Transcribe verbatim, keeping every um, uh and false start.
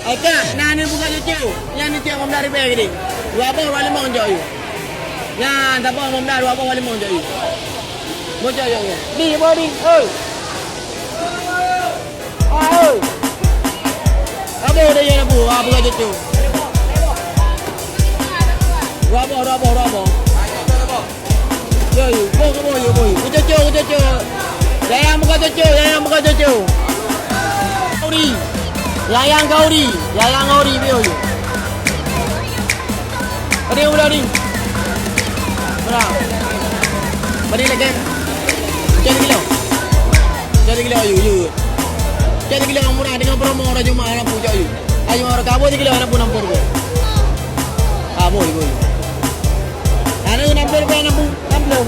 Eka, na ni buka cucu. Nyan ni tiap lima belas ribèe gini. Dua boh dua limong jok yuk. Nyan, tak apa, lima belas, dua boh dua limong jok yuk. Bocok jok yuk. Di, boh di. Oi. Ah, oi. Apa udah ya, Bu? Ah, buka cucu. Dua boh, dua boh, dua boh. Yo, yo, boh, boh, yo, boh. Kucucu, kucucu. Yayang buka cucu, yayang buka cucu. Kauri. Yayang kauri, yayang kauri, yo, yo. Tadi udah ni. Berapa? Tadi lagi. Jadi kilo. Jadi kilo, yo, yo. Jadi kilo murah dengan promo orang cuma anak pucuk, yo. Ayo, orang kabur kilo anak pun enam puluh. Ah, boleh, boleh. Anu enam puluh rupiah, enam puluh, enam puluh.